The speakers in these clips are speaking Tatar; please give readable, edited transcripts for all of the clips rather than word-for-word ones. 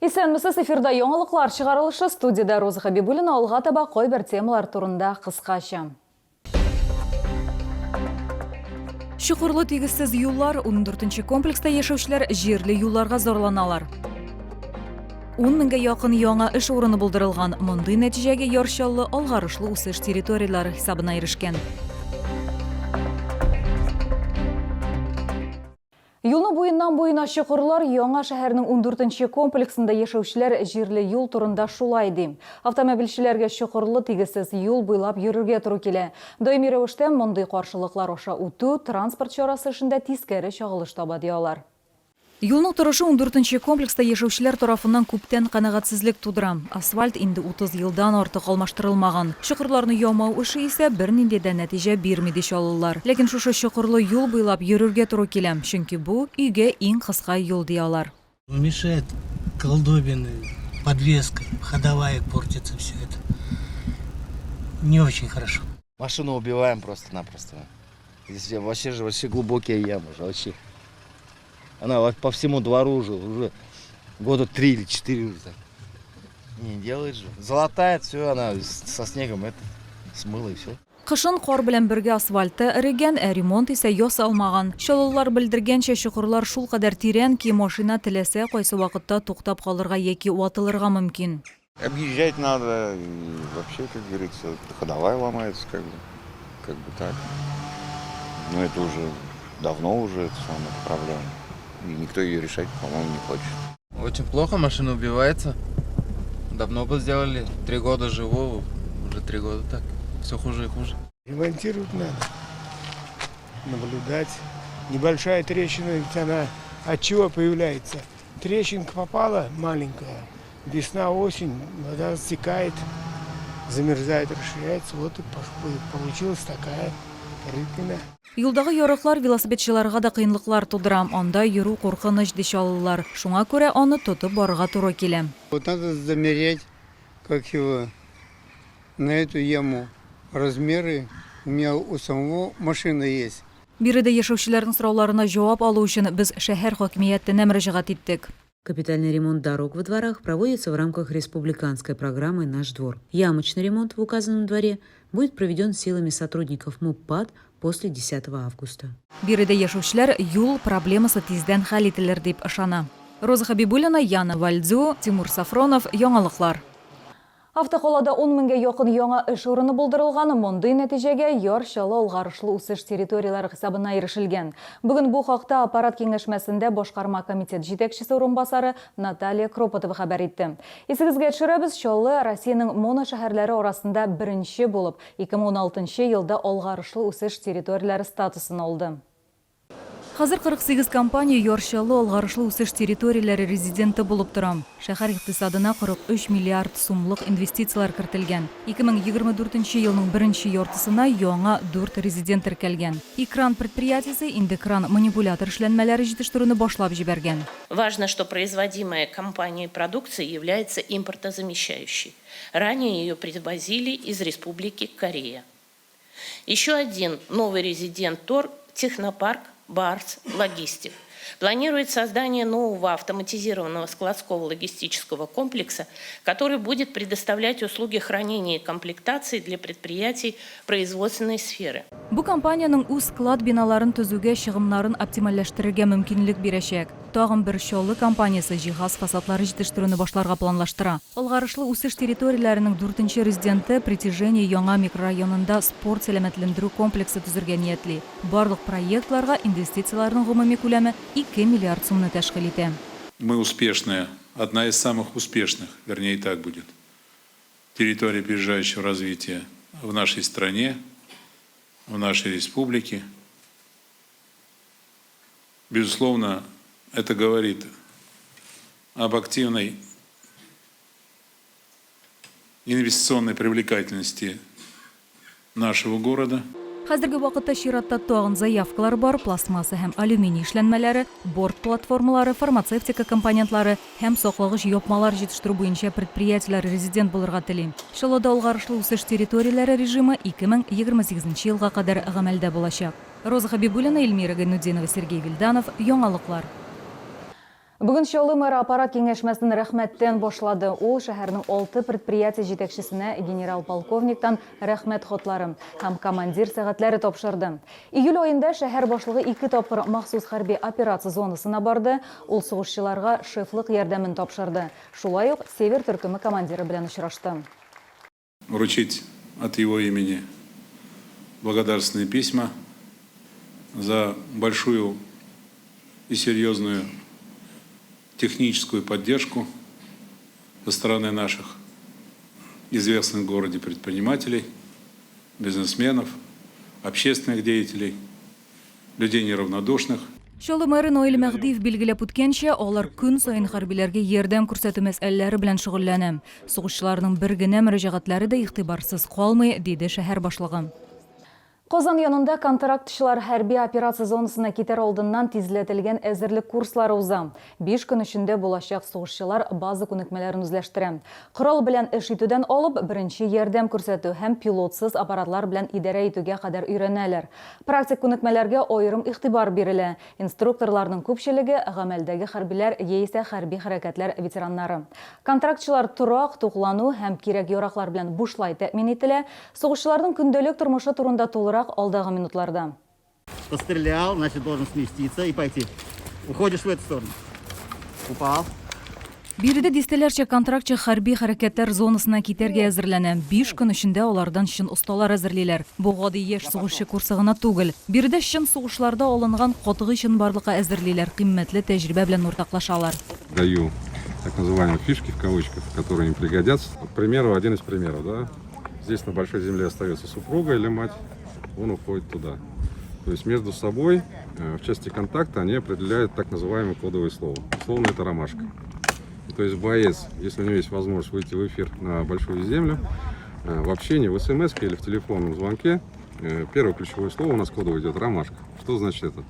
Исәнмесез, эфирда яңалыклар чыгарылышы, студиядә Роза Хәбибуллина, алга таба кайбер темалар турында кыскача. Чокырлы тигезсез юллар, 14 комплекста яшәүчеләр җирле юлларга зарланалар. 10 меңгә якын яңа эш урыны булдырылган. Мондый нәтиҗәгә Яр Чаллы алгарышлы үсеш территорияләре хисабына ирешкән. Юлның буеннан-буена чокырлар, яңа шәһәрнең ундүртенче комплексында яшәүчеләр җирле юл турында шулай ди. Автомобильчеләргә чокырлы тигезсез юл буйлап йөрергә туры килә. Даими рәвештә мондый каршылыклар аша үтү транспорт чарасы эшендә тискәре чагылыш таба, ди алар. Юлның торышы ундүртенче комплекста яшәүчеләр тарафыннан күптән канәгатьсезлек тудыра. Асфальт инде 30 елдан артык алмаштырылмаган. Чокырларны ямау эше исә бернинди дә нәтиҗә бирми, ди чаллылар. Ләкин шушы чокырлы юл буйлап йөрергә туры килә, чөнки бу, өйгә иң кыска юл, ди алар. Мешает колдобины, подвеска, ходовая портится, все это не очень хорошо. Машину убиваем просто-напросто. Здесь вообще же вообще глубокие ямы же, вообще. Она по всему двору уже, уже года три или четыре уже так. Не делает же. Золотая, все, она со снегом это смыла и все. Кышын кар белән бергә асфальт та эрегән, ә ремонт исә ясалмаган. Чаллылар белдергәнчә, чокырлар шулкадәр тирән ки, машина теләсә кайсы вакытта туктап калырга яки ватылырга мөмкин. Объезжать надо, и вообще, как говорится, ходовая ломается, как бы, как бы так. Но это уже давно уже это самая проблема. И никто ее решать, по-моему, не хочет. Очень плохо, машина убивается. Давно бы сделали. Три года живу, уже три года так. Все хуже и хуже. Ремонтировать надо, наблюдать. Небольшая трещина, ведь она от чего появляется? Трещинка попала маленькая, весна, осень, вода стекает, замерзает, расширяется. Вот и получилась такая рытвина. Юлдагы ярыклар велосипедчыларга да кыенлыклар тудыра. Анда йөрү куркыныч, ди чаллылар. Шуңа күрә аны тотып барырга туры килә. Вот надо замерять, как его, на эту яму размеры. У меня у самого машина есть. Биредә яшәүчеләрнең сорауларына җавап алу өчен без шәһәр хакимиятенә мөрәҗәгать иттек. Капитальный ремонт дорог во дворах проводится в рамках республиканской программы «Наш двор». Ямочный ремонт в указанном дворе будет проведен силами сотрудников МУППАД после 10 августа. Биредә яшәүчеләр юл проблемасы тиздән хәл ителер дип ышана. Роза Хәбибуллина, Яна Вальдзю, Тимур Сафронов, Яңалыклар. Автокалада ун меңгә якын яңа эш урыны булдырылган, мондый нәтиҗәгә Яр Чаллы алгарышлы үсеш территорияләре хисабына ирешелгән. Бүген бу хакта аппарат киңәшмәсендә башкарма комитет җитәкчесе урынбасары Наталья Кропотова хәбәр итте. Исегезгә төшерәбез, Чаллы Россиянең моношәһәрләре арасында беренче булып 2016 елда алгарышлы үсеш территорияләре статусын алды. Хәзер 48 компания Яр Чаллы алгарышлы үсеш территорияләре резиденты булып тора. Шәһәр икътисадына 43 миллиард сумлык инвестицияләр кертелгән. 2024 елның беренче яртысына яңа дүрт резидент теркәлгән. Икран предприятиесе инде кран-манипулятор эшләнмәләре җитештерүне башлап җибәргән. Важно, что производимая компанией продукция является импортозамещающей. Ранее ее привозили из Республики Корея. Еще один новый резидент ТОР – технопарк «Барс Логистик». Планирует создание нового автоматизированного складского логистического комплекса, который будет предоставлять услуги хранения и комплектации для предприятий производственной сферы. Бу компаниянең үз склад биналарын төзүгә чыгымнарын оптимальләштерергә мөмкинлек бирәчәк. Тагын бер Чаллы компаниясе җиһаз фасадлары җитештерүне башларга планлаштыра. Алгарышлы үсеш территорияләренең дүртенче резиденты Притяжение яңа микрорайонында спорт-сәламәтләндерү комплексы төзергә ниятли. Барлык проектларга инвестицияләрнең гомуми күләме 2 миллиард сумны тәшкил итә. Мы успешная, одна из самых успешных, вернее так будет, территорий опережающего развития в нашей стране, в нашей республике. Безусловно, это говорит об активной инвестиционной привлекательности нашего города. Хәзерге вакытта чиратта тагын заявкалар бар, пластмасса һәм алюминий эшләнмәләре, борт платформалары, фармацевтика компонентлары һәм саклагыч япмалар җитештерү буенча предприятиеләр резидент булырга тели. Чаллыда алгарышлы үсеш территорияләре режимы 2028 елга кадәр гамәлдә булачак. Роза Хәбибуллина, Эльмира Гайнутдинова, Сергей Вильданов, Яңалыклар. Бүген Чаллы мэры аппарат киңәшмәсен рәхмәттән башлады. Ул шәһәрнең алты предприятие җитәкчесенә генерал-полковниктан рәхмәт хатлары һәм командир сәгатьләре тапшырды. Июль аенда шәһәр башлыгы ике тапкыр махсус хәрби операция зонасына барды, ул сугышчыларга шефлык ярдәмен тапшырды, шулай ук Север төркеме командиры белән очрашты. Вручить от его имени благодарственные письма за большую и серьезную техническую поддержку со стороны наших известных в городе предпринимателей, бизнесменов, общественных деятелей, людей неравнодушных. Чаллы мэры Наил Мәһдиев билгеләп үткәнчә, алар көн саен хәрбиләргә ярдәм күрсәтү мәсьәләләре белән шөгыльләнә. Сугышчыларның бер генә мөрәҗәгатьләре дә игътибарсыз калмый, диде шәһәр башлыгы. Казан янында контрактчылар хәрби операция зонасына китәр алдыннан тизләтелгән әзерлек курслары уза. Биш көн эчендә булачак сугышчылар база күнекмәләрен үзләштерә. Корал белән эш итүдән алып, беренче ярдәм күрсәтү һәм пилотсыз аппаратлар белән идарә итүгә кадәр өйрәнәләр. Практик күнекмәләргә аерым игътибар бирелә. Инструкторларның күпчелеге, гамәлдәге хәрбиләр яисә хәрби хәрәкәтләр ветераннары. Контрактчылар торак, туклану һәм кирәк-яраклар белән бушлай тәэмин ителә. Сугышчыларның көндәлек тормышы турында тулырак алдагы минутларда. Пострелял, значит, должен сместиться и пойти. Уходишь в эту сторону. Упал. Биредә дистәләрчә контрактчы хәрби хәрәкәтләр зонасына китәргә әзерләнә. Биш көн эчендә алардан чын осталар әзерлиләр. Бу гади яшь сугышчы курсы гына түгел. Биредә чын сугышларда алынган катгый чынбарлыкка әзерлиләр, кыйммәтле тәҗрибә белән уртаклашалар. Даю так называемые фишки в кавычках, которые им пригодятся. К примеру, один из примеров, да? Здесь на большой земле остается супруга или мать, он уходит туда. То есть между собой э, в части контакта они определяют так называемое кодовое слово. Словно это ромашка. То есть боец, если у него есть возможность выйти в эфир на большую землю, э, в общении, в смс или в телефонном звонке, э, первое ключевое слово у нас кодовое идет ромашка. Что значит это?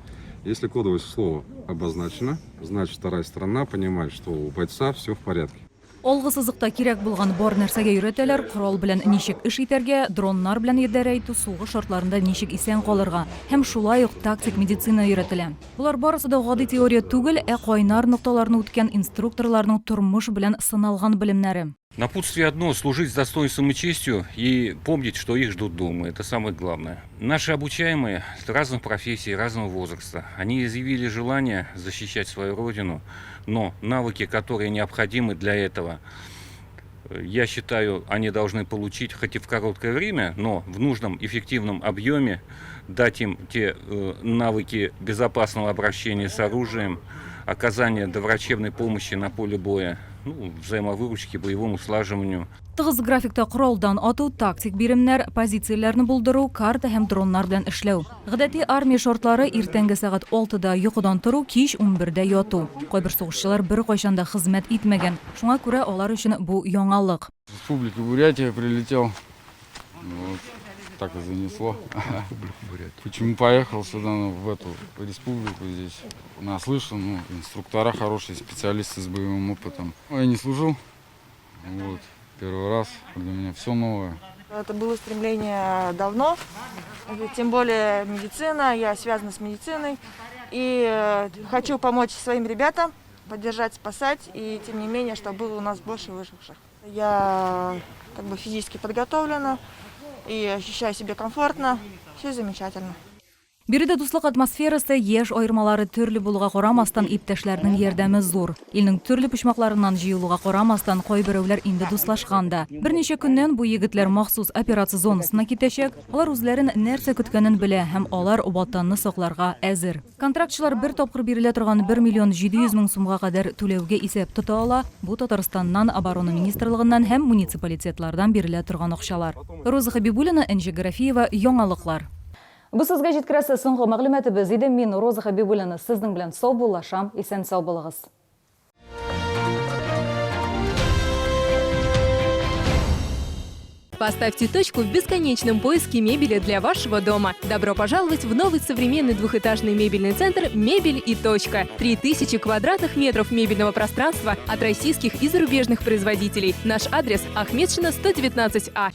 Если кодовое слово обозначено, значит вторая сторона понимает, что у бойца все в порядке. Алгы сызыкта кирәк булган бар нәрсәгә өйрәтәләр, корал белән ничек эш итәргә, дроннар белән идарә итү, сугыш шартларында ничек исән калырга һәм шулай ук тактик медицина өйрәтелә. Болар барысы да гади теория түгел, ә кайнар нокталарны үткән инструкторларның тормыш белән сыналган белемнәре. Напутствие одно – служить с достоинством и честью и помнить, что их ждут дома. Это самое главное. Наши обучаемые разных профессий, разного возраста. Они изъявили желание защищать свою родину, но навыки, которые необходимы для этого, я считаю, они должны получить хоть и в короткое время, но в нужном эффективном объеме, дать им те э, навыки безопасного обращения с оружием, оказания доврачебной помощи на поле боя, ну, взаимовыручки, боевому слаживанию. Тыгыз графикта коралдан ату, тактик биремнәр, позицияләрне булдыру, карта һәм дроннар белән эшләү. Гадәти армия шартлары, иртәнге сәгать алтыда йокыдан тору, кич унбердә яту. Кайбер сугышчылар беркайчан да хезмәт итмәгән, шуңа күрә алар өчен бу яңалык. Республика Бурятия прилетел. Вот, так и занесло. Почему поехал сюда, ну, в эту республику здесь? Наслышан, ну, инструктора хорошие, специалисты с боевым опытом. Ну, я не служил, вот, первый раз, для меня все новое. Это было стремление давно, тем более медицина, я связана с медициной. И э, хочу помочь своим ребятам, поддержать, спасать, и тем не менее, чтобы было у нас больше выживших. Я как бы физически подготовлена и ощущаю себя комфортно, все замечательно. Биредә дуслык атмосферасы, яшь аермалары төрле булуга карамастан, иптәшләрнең ярдәме зур. Илнең төрле почмакларыннан җыелуга карамастан, кайберәүләр инде дуслашкан да. Берничә көннән бу егетләр махсус операция зонасына китәчәк. Алар үзләрен нәрсә көткәнен белә һәм алар Ватанны сакларга әзер. Контрактчылар бер тапкыр бирелә торган 1 миллион 700 мең сумга кадәр түләүгә исәп тота ала, бу Татарстаннан, Оборона министрлыгыннан һәм муниципалитетлардан бирелә торган акчалар. Роза Хәбибуллина, Энҗе Гарафиева, Яңалыклар. Бу сезгә җиткерәсе соңгы мәгълүматыбыз иде. Мин, Роза Хәбибуллина, сезнең белән саубуллашам. Исән-сау булыгыз. Поставьте точку в бесконечном поиске мебели для вашего дома. Добро пожаловать в новый современный двухэтажный мебельный центр «Мебель и точка». 3000 квадратных метров мебельного пространства от российских и зарубежных производителей. Наш адрес – Ахмедшина, 119А.